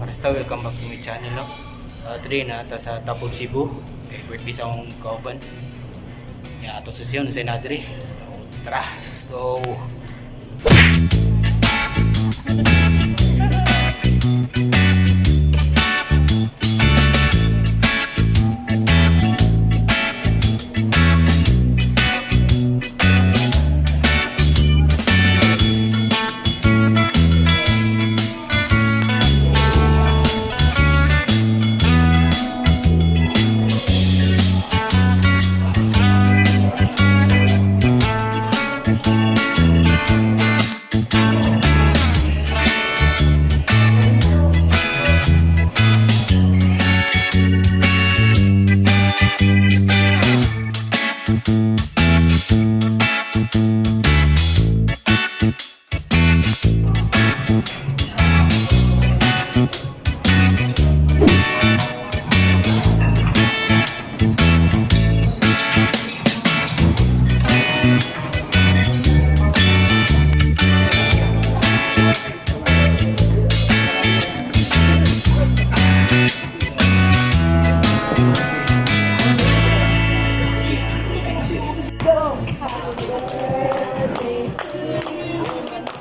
Karasta, welcome back to my channel, no? Today naa ta sa Tapog, Cebu. Kay birthday sa akong kauban. Ya, ato sesyon sa nadri. So, tara, let's go.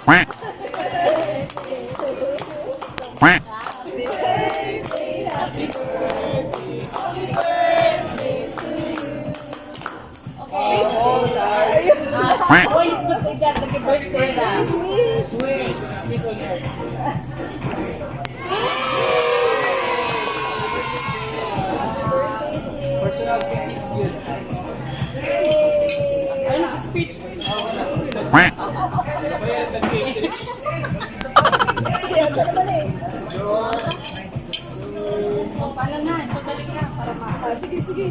Quack. Quack. Quack. Uy, isgot ko dyan, nag-birthday na. Wish. Wish on earth. Personal cake is good. Ay, nag-speech. Quack. Kaya the cake. O, pala na. So, balik na para ma... Sige, sige.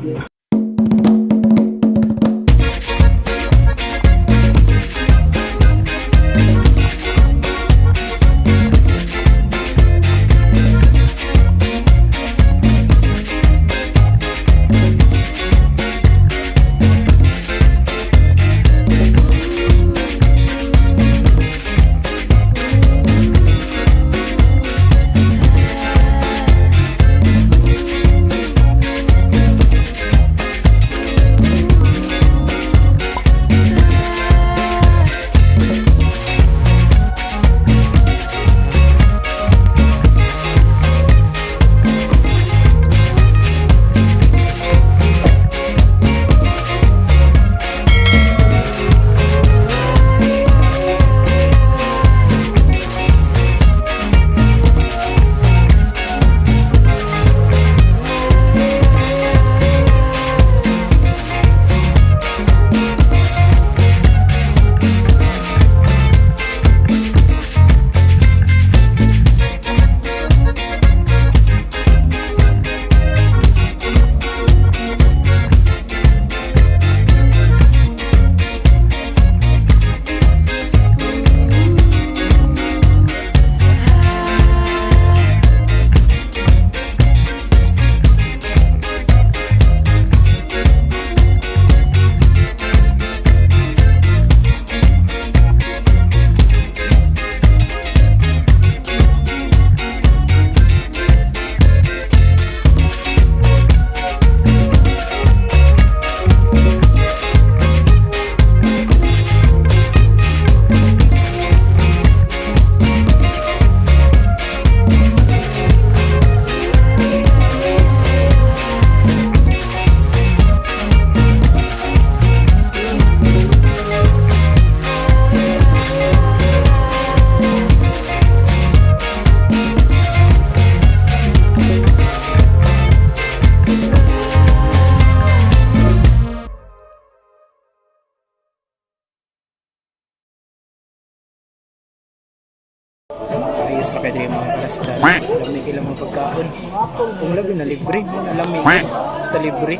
Ayos ra kay diri, mga karasta. Lami ilang mga pagkaon. Kung labi na libre, lami. Basta libre.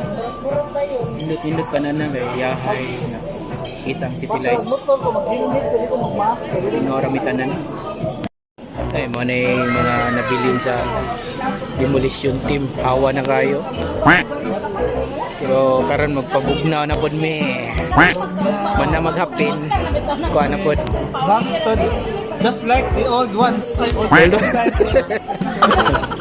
Indot-indot ka na na kay yahay na kita ang city lights. Inora mi tanan. Ay, mo na yung mga nabilin sa demolition team. Hawa na kayo. Quack. Pero karon magpabugnaw na pod mi. Quack. Man na maghapin. Kuha na pod. Back to just like the old ones. Like old Quack. times.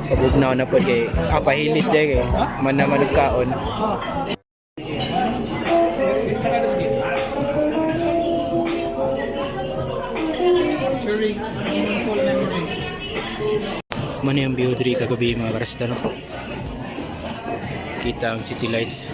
Pabugnaw na po kay pahilis dahil kay man naman og kaon. Capturing meaningful memories. Mano yung view diri kagabi, mga karasta, no? Kita ang city lights.